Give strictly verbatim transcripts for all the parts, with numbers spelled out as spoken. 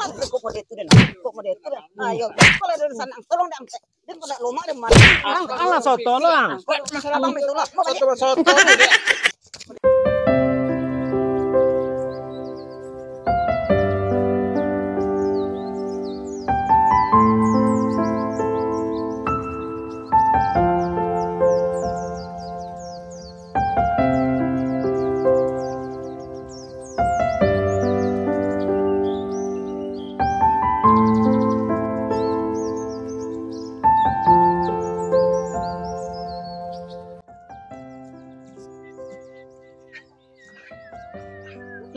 Kok model tu den. Kok model tu den. Ayo, kalau ada sanang, tolong den angkat. Den kok nak lomak den mah. Ang, ang lah soto lo, ang. Masalah abang betul lah. Mau balik. Soto, soto, dek.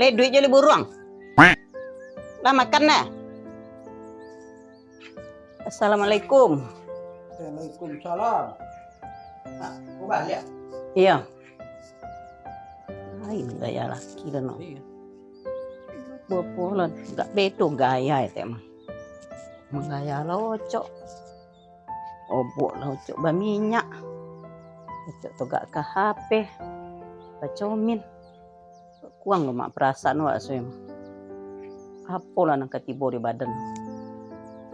Leh, duit jo leh buruang. Lah makan dah. Assalamualaikum. Waalaikumsalam. Nah, kau balik? Iyo. Ai, gaya laki dah no. Iyo. Bapo lah, gak bedo gaya itu emang. Menggaya lah ocok. Obok lah ocok baminyak. Ocok togak ka H P. Bacomin. Kuang lo mak perasaan wak suai mah. Apolah nan ka tibo di badan.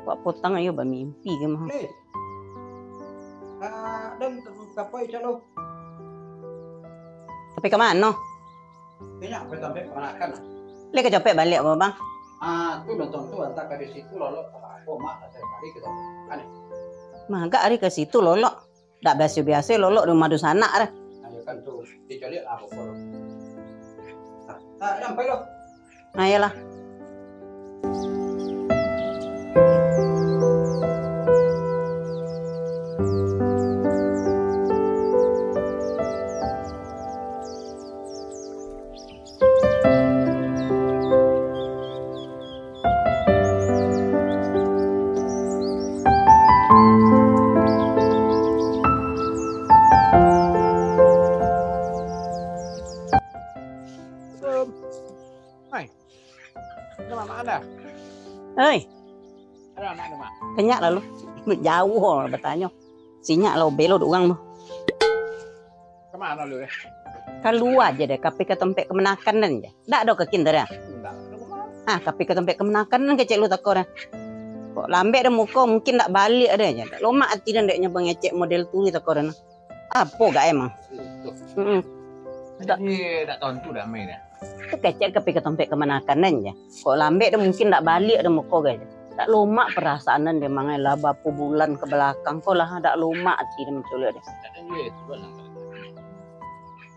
Wak potang ayo bamimpi ke mah. Eh. Ah, dan kapoi calo. Tapi ka mano? Inyo ka tampek kamanakan lah. Lai ka capek baliak ko, Bang? Ah, tu nonton tu, antah ka di situ, Lolok, tak apo, Mak, tak cari kali ka tampek kamanakan. Mah, agak ari ka situ, Lolok. Dak biaso-biaso, Lolok, di rumah dunsanak dah. Ayo kan tu, dicoliak lah, apo-apo lo. Ah, ah, sampai lo. Nah, iyolah. Hai. Ada mamak ada? Hei. Ada anak ada, Mak? Kenyak lalu. Jauh batanyo. Sinyak lah belo dek urang tu. Ka mano lu, eh? Kalua je deh, ka pai ka tampek kamanakan den je. Dak ado ka kin tadi, ah? Ndak, ndak ka mano. Ah, ka pai ka tampek kamanakan den kecek lu tako deh. Kok lambek deh muko, mungkin dak baliak deh je. Dak lomak ati den dek nyo bangecek model tu tako deh nah. Apo gak emang? Itu. Mm-mm. Jadi, dak tantu dah main, ya? Tu kecek ka pai ka tampek kamanakan den je. Kok lambek deh mungkin dak baliak deh muko gak je. Dak lomak perasaan den deh, Mang, eh, lah bapo bulan ka balakang ko lah, dak lomak ati den mancaliak deh. Dak ada duit, tu lah.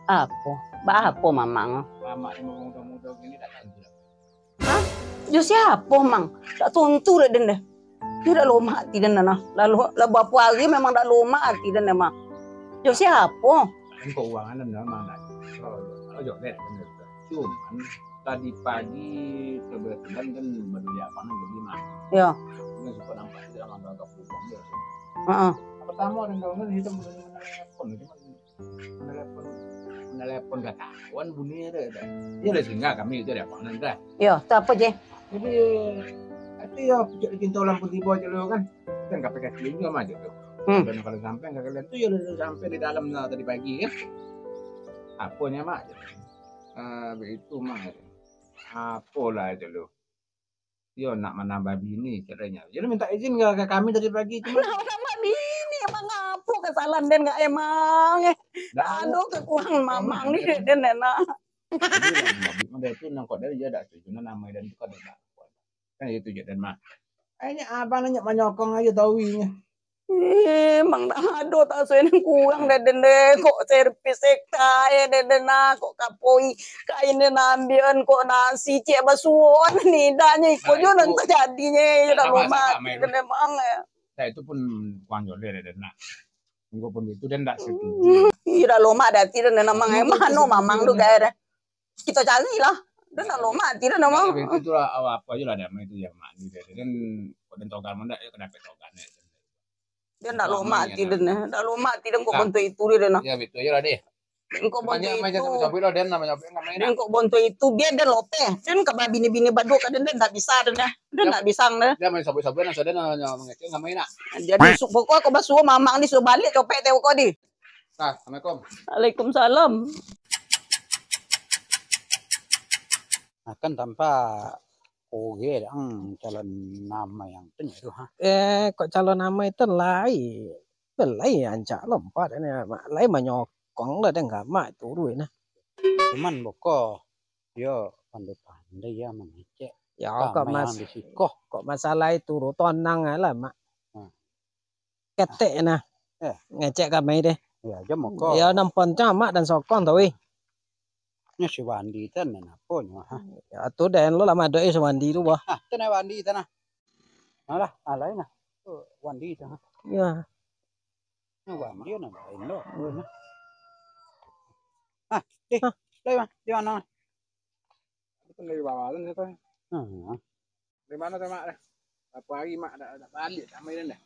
Apo? Baapo, Mamang? Mamak ni mudo-mudo gini dak tantu dah. Hah? Jo siapo, Mang? Dak tantu dek den deh. Yo dak lomak ati den nah. Lalu, lah bapo ari memang dak lomak ati den memang. Jo siapo? Engkau uangan den memang dak. Kalau, kalau jolek, cuman tadi pagi kebetulan kan baduli abang kan jadi mah. Yo. Kan suka nampak di dalam agak-agak kubang dia. Heeh. Pertama den tahu kan hitam benar-benar pun, cuman Menelepon, menelepon ka kawan bunyi tu, tu. Iyo lah, singga kami tu ada pangan tu. Iyo, tu apo je? Jadi, ati yo, pucuk di pintu lampu tibo je lu kan. Kan ka P K K juga mah je tu. Hmm. Dan kalau sampai ka kalian tu, yo lah sampai di dalam lah tadi pagi kan. Aponyo mah je. Ah, begitu mah. Apolah je lu. Yo nak manambah bini, katonyo. Jadi minta izin ka, ka kami tadi pagi, cuma nak manambah bini, emang apo kesalahan den gak emang, eh? Dak. Aduh, kekurangan mamang ni, den enak. Jadi, Mabik mah dari tu, nang kok dari dia dak setuju, nah, nama dan tu kan dak. Kan itu je, dan mah. Akhirnya abang nanya manyokong aja tawinya. Eh, emang dah ado tak sesuai dengan kurang deh, den deh. Kok servis sekta, eh, den deh, nah. Kok kapoi, kain den ambian, kok nasi, cek basuon, ni, dah, nyo, iko jo nan tajadinyo, eh, dak lomak, den deh, emang, eh. Nah, itu pun kurang joleh deh, den, nah. Engko pun itu, den dak setuju. Ih, dak lomak deh ati den, emang, eh. Mano mamang tu, gaya deh. Kito cari lah. Den dak lomak ati den, emang. Nah, itu tu lah, apo aja lah, den, itu yang mak ni, den. Den, kok den togan mandak, ya, kena petogan, ya. Den dak lomak ati den, eh. Dak lomak ati den, kok bantuak itu dia, den, nah. Ya, betul aja lah, deh. Engkau bantuak itu. Sabut lah, den, nama sabut, nama enak. Den kok bantuak itu, biar den lopeh. Den ka babini-bini baduk ka den, den dak bisa, den, eh. Den dak bisa, den. Dia main sabut-sabut, nasa den, nama mengecek, nama enak. Jadi, su-, pokok aku basuo mamang ni, suruh balik copek teh pokok di. Nah, Assalamualaikum. Waalaikumsalam. Makan tampak Oke, ang calon amai ang tu nyo tu, ha? Eh, kok calon amai tu lai. Tu lai ancak lompat ni, Mak. Lai manyokong lah dek Mak tu duit nah. Cuman boko, yo pandai-pandai ya mangecek. Ya, kok kamai mas-, ang di siko. Kok masalah itu tu tonang lah, Mak. Hmm. Ketek nah. Eh. Ngecek kamai deh. Ya, aja moko. Ya, nampon cang Mak dan sokong tau, weh. Nyo si Wandi tu nan apo nyo, ha? Ya, tu den lo lah madoi si Wandi tu, bah. Ah, tu nah Wandi tu nah. Alah, alai nah. Tu Wandi tu, ha. Ya. Nah, Wandi nan lain lo. Hmm. Ah, eh, hah? Lai, Bang, di mano? Itu dari bawah tu, situ. Hmm. Dari mano tu, Mak, dah? Berapa hari, Mak, dah, dah balik, tak main dah?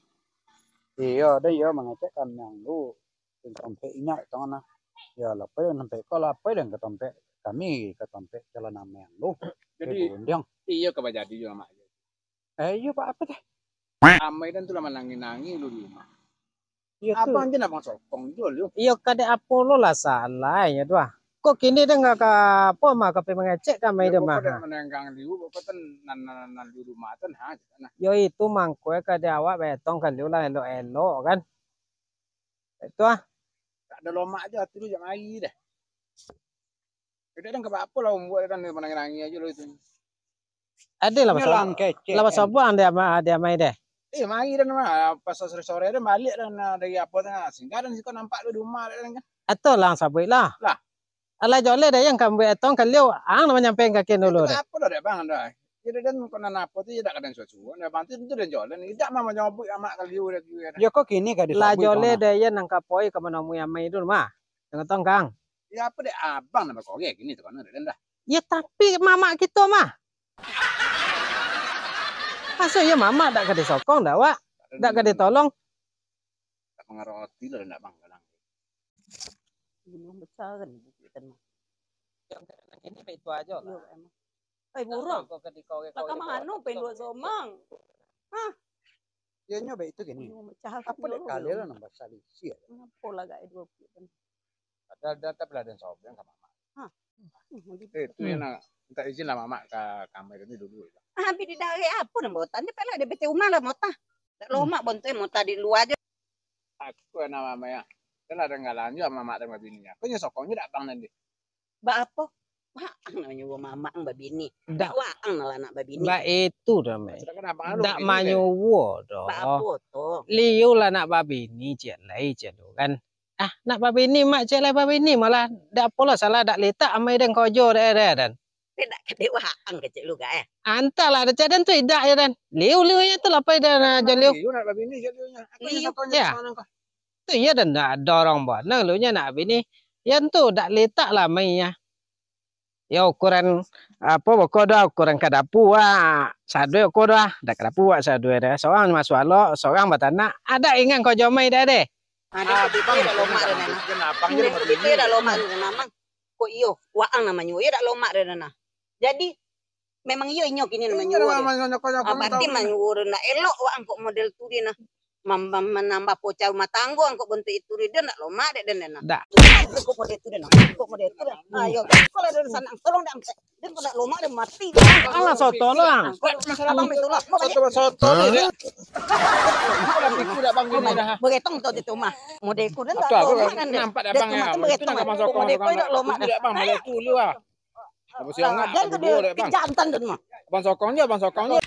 Iyo, dah, iyo, mangecek kan yang lu. Tompek inyak tangan nah. Ya, lapai tompek kau, lapai dan ka tompek kami, ka tompek calon amai ang lu. Jadi, eh, Burundiang. Iyo, ka bajadi juo, Mak. Eh, iyo, Pak, apo teh? Amai dan tu lah manangih-nangih lu di rumah. Iyo tu. Abang je nak abang sokong juo lu. Iyo, kadek apo lo lah salah, iyo tu ah. Kok kini den ka, ka apo mah, ka pai mangecek ka amai den mah, ha? Mananggang liu, boko tu nan, nan, nan liu rumah tu, ha, gitu nah. Yo itu mangko kadek awak baetong ka liu lah elok-elok kan. Itu ah. Tak ado lomak je ati lu jak mari deh. Kadang ka apo lah umbuak kan manangih-nangih aja lo itu. Ado lah. Inyo pasal lah kecek lah kan. Pasal buang dia ma-, dia mai deh. Eh, mari dan mah, pas sore-sore dan balik dan, ah, dari apo tu, ah, singgah dan siko nampak tu di rumah dan kan. Atau lah sabuik lah. Lah. Alah joleh deh yang kambuik etong kaliau, ang nak manyampaikan kaki dulu deh. Apo dah, deh, Bang, dah. Jadi dan kau nak apo tu, ya dak kadang suatu. Nah, Bang tu, tu dan joleh. Idak mah manyabuik amak kaliau dah tu, ya dah. Yo, kok kini ka disabuik lah joleh deh, ya nang kapoi ka manomui amai tu mah. Dengan tongkang. Ya, apo dek abang nambah korek gini tu, kan, dek dah. Ya, tapi mamak kito mah. Masa iya mamak dak ka disokong, dak, Wak? Dak ka ditolong? Tak mangaroti lah, ndak, Bang, kadang. Gunung besar kan, bukit kan, Mak? Yang ini baik itu aja lah. Iya, emang. Eh, burung. Kau ke di kau, kau. Lah, ka mano pai luak somang? Hah? Yo nyo baik itu gini. Aduh, mecah. Apo dek kali lah nambah salisi ya? Apo lah gak dua puluh kan? Padahal dah tapi lah den sobeng ka mamak. Hah. Eh, tu yang nak minta izin lah mamak ka kamar ini dulu. Ah, tapi di dari apo nang botan? Dia pala ada bete rumah lah motah. Tak lomak bontu motah di luar aja. Aku anak mamak ya. Kan ada nggalan juga mamak dan babini. Aku nyo sokong juga abang nanti. Bak apo? Waang nak manyuruah mamak ang babini. Dak. Waang lah nak babini. Bak itu dah, Mai. Dak manyuruah doh. Bak apo tu? Liu lah nak babini, ciek lai, ciek tu kan. Ah, nak babini, mak, ciek lai babini, malah dak apolah salah, dak letak amai den kojo dek, dek, den. Tapi dak kadek waang kecek lu, Kak, eh? Antahlah, dak cak den tu idak ya, den. Liu, liu ya tu lah pai den, ah, jo liu. Liu nak babini, ciek liu nya. Aku liu. Tu iyo, dan dak dorong bana lu nyo nak bini. Yan tu dak letak lah mai nyo. Yo ukuran apo boko dah, ukuran ka dapua wak sadue ko dah, dak ka dapua wak sadue dah. Sorang masuak alok, sorang batanak, adak ingan ko jo mai dah deh. Ado kito dak lomak dah nah. Kito dak lomak dah nah, Mang. Kok iyo, waang namonyo, iyo dak lomak dah nah. Jadi, memang iyo inyo kini namonyo. Abah Tim manyuruah dah nak elok waang kok model tu dah nah. Mam-, mam-, manambah poca rumah tanggo ang kok bontuak itu dah, dak lomak dek den nah. Dak. Kok model tu dah nah. Kok model tu dah. Ayo, kalau ada sanang tolong dah angkat. Den kok dak lomak dah mati. Alah soto lah. Masalah bang itu lah. Soto, soto ni dek. Aku dah pikir dah bang bini dah. Beretong tu di rumah. Model ku dah dak lomak kan. Nampak dah bang ya. Model ku dah lomak dah. Dak bang, model tu lu ah. Abang siang ah, den tu dia jantan tu mah. Abang sokong je, abang sokong je.